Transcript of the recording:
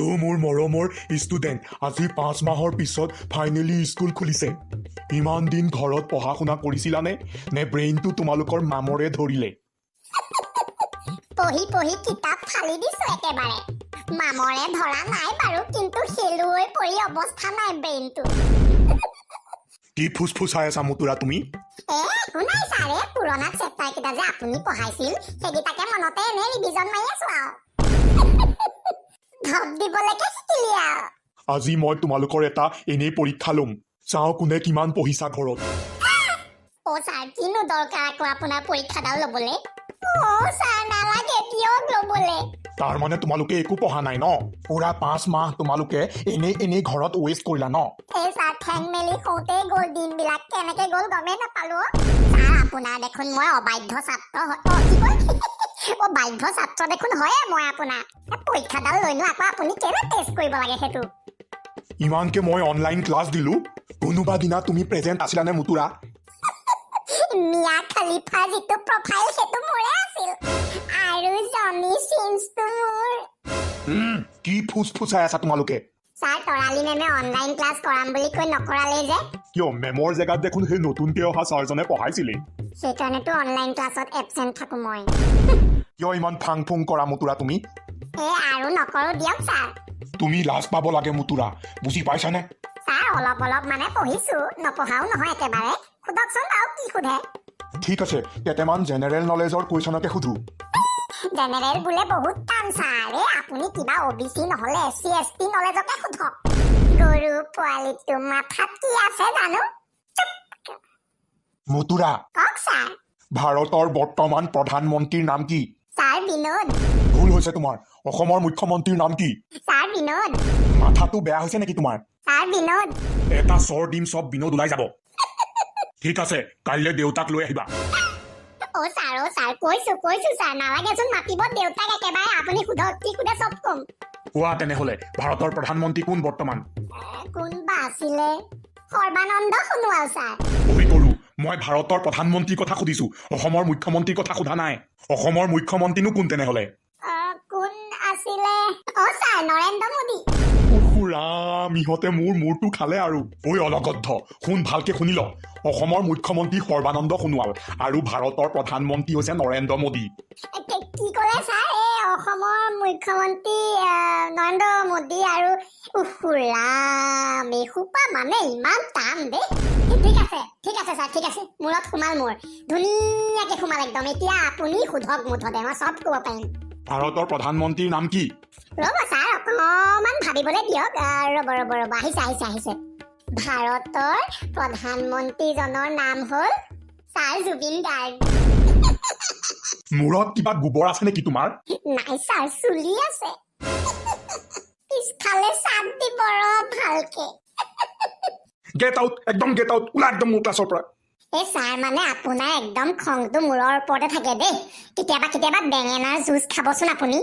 তো মোৰ মৰমৰ ষ্টুডেণ্ট, আজি 5 মাহৰ পিছত ফাইনেলি স্কুল খুলিছে। ইমান দিন ঘৰত পঢ়া শুনা কৰিছিলানে নে ব্ৰেইনটো তোমালোকৰ মামৰে ধৰিলে? পঢ়ি পঢ়ি কিতাপ ফালি দিছো একেবাৰে। মামৰে ধৰা নাই বাৰু, কিন্তু খেলুৱৈ পৰি অৱস্থা নাই ব্ৰেইনটো। কি ফুচফুচাই আছা মুতুৰা তুমি? এ, একো নাই ছাৰে। পুৰণা চেপ্টাৰ কেইটা যে আপুনি পঢ়াইছিল, সেইকেইটাকে মনতে এনেই ৰিভিজন মাৰি আছো আৰু ঢপ দিবলৈকে শিকিলি আৰু। আজি মই তোমালোকৰ এটা এনেই পৰীক্ষা ল'ম। চাওঁ কোনে কিমান পঢ়িছা ঘৰত। অ' ছাৰ, কিনো দৰকাৰ আকৌ আপোনাৰ পৰীক্ষাডাল ল'বলে? অ' ছাৰ, নালাগে দিয়ক ল'বলে। তাৰ মানে তোমালোকে একো পঢ়া নাই ন? পুৰা 5 মাহ তোমালোকে এনেই এনেই ঘৰত ৱেষ্ট কৰিলা ন? এই ছাৰ, ঠেং মেলি শুওঁতেই গ'ল দিনবিলাক। কেনেকে গ'ল গমেই নাপালো অ'। ছাৰ, আপোনাৰ দেখোন মই অবাধ্য ছাত্ৰ হয়। অ' কি কয়, অ' বাধ্য ছাত্ৰ দেখোন হয়ে মই আপোনাৰ। এই পৰীক্ষাডাল লৈনো আকৌ আপুনি কেলে টেষ্ট কৰিব লাগে সেইটো? ইমানকে মই অনলাইন ক্লাছ দিলো, কোনোবা দিনা তুমি প্ৰেজেণ্ট আছিলানে মুতুৰা? মিয়া খালিফা যিটো প্ৰফাইল, সেইটো মোৰে আছিল আৰু জনি চিন্সটো মোৰ। কি ফুচফুচাই আছা তোমালোকে? ছাৰ, তৰালি মেমে অনলাইন ক্লাছ কৰাম বুলি কৈ নকৰালেই যে। কিয়, মেমৰ জেগাত দেখোন সেই নতুনকে অহা ছাৰজনে পঢ়াইছিলেই। সেইকাৰণেতো অনলাইন ক্লাছত এবচেণ্ট থাকো মই। কিয় ইমান ফাং ফুং কৰা মুতুৰা তুমি? এই আৰু নকৰো দিয়ক ছাৰ। তুমি লাজ পাব লাগে মুতুৰা, বুজি পাইছানে? ছাৰ, অলপ অলপ মানে পঢ়িছো, নপঢ়াও নহয় একেবাৰে। সোধকচোন বাৰু কি সোধে। ঠিক আছে, কেইটামান জেনেৰেল নলেজৰ কুৱেশ্যনকে সুধো। জেনেৰেল বোলে বহুত টান ছাৰ। এই আপুনি কিবা অ' বি চি নহ'লে এছ চি এছ টি নলেজকে সোধক। গৰু পোৱালিটো মাথাত কি আছে জানো। মুতুৰা। কওক ছাৰ। ভাৰতৰ বৰ্তমান প্ৰধানমন্ত্ৰীৰ নাম কি? ছাৰ, বিনোদ। ভুল হৈছে তোমাৰ। অসমৰ মুখ্যমন্ত্ৰীৰ নাম কি? ছাৰ, বিনোদ। মাথাটো বেয়া হৈছে নেকি তোমাৰ? ছাৰ, বিনোদ। এটা চৰ দিম, চব বিনোদ ওলাই যাব। ঠিক আছে, কাইলৈ দেউতাক লৈ আহিবা। অ' ছাৰ, অ' ছাৰ, কৈছো কৈছো ছাৰ, নালাগেচোন মাতিব দেউতাক একেবাৰে। আপুনি সোধক, কি সোধে চব কম। কোৱা তেনেহলে, ভাৰতৰ প্ৰধানমন্ত্ৰী কোন বৰ্তমান? কোনবা আছিলে, সৰ্বানন্দ সোণোৱাল ছাৰ। ঐ কৰো, মই ভাৰতৰ প্ৰধানমন্ত্ৰীৰ কথা সুধিছো, অসমৰ মুখ্যমন্ত্ৰীৰ কথা সোধা নাই। অসমৰ মুখ্যমন্ত্ৰীনো কোন তেনেহলে? কোন আছিলে? অ' ছাৰ, নৰেন্দ্ৰ মোদী। উফ ৰাম, ইহঁতে মোৰ মূৰটো খালে আৰু। ঐ অলগদ্ধ, শুন, ভালকে শুনি ল। অসমৰ মুখ্যমন্ত্ৰী সৰ্বানন্দ সোণোৱাল আৰু ভাৰতৰ প্ৰধানমন্ত্ৰী হৈছে নৰেন্দ্ৰ মোদী। কি ক'লে ছাৰ? এই অসমৰ মুখ্যমন্ত্ৰী নৰেন্দ্ৰ মোদী আৰু, উফ ৰাম, এইসোপা মানে ইমান টান দেই। ঠিক আছে, ঠিক আছে ছাৰ, ঠিক আছে। মূৰত সোমাল মোৰ, ধুনীয়াকে সোমাল একদম। এতিয়া আপুনি সোধক, মুঠতে মই চব ক'ব পাৰিম। ভাৰতৰ প্ৰধানমন্ত্ৰীৰ নাম কি? ৰ'ব ছাৰ, অকণমান ভাবিবলৈ দিয়ক। ৰ'ব ৰ'ব ৰ'ব, আহিছে আহিছে আহিছে। ভাৰতৰ প্ৰধানমন্ত্ৰীজনৰ নাম হ'ল ছাৰ জুবিন গাৰ্গ। মূৰত কিবা গোবৰ আছে নেকি তোমাৰ? নাই ছাৰ, চুলি আছে। পিছফালে চাট দিব ৰ ভালকে। গেট আউট, একদম গেট আউট। ওলা একদম মোৰ ক্লাছৰ পৰা। এই ছাৰ, মানে আপোনাৰ একদম খংটো মূৰৰ ওপৰতে থাকে দেই। কেতিয়াবা কেতিয়াবা বেঙেনাৰ জুচ খাবচোন আপুনি।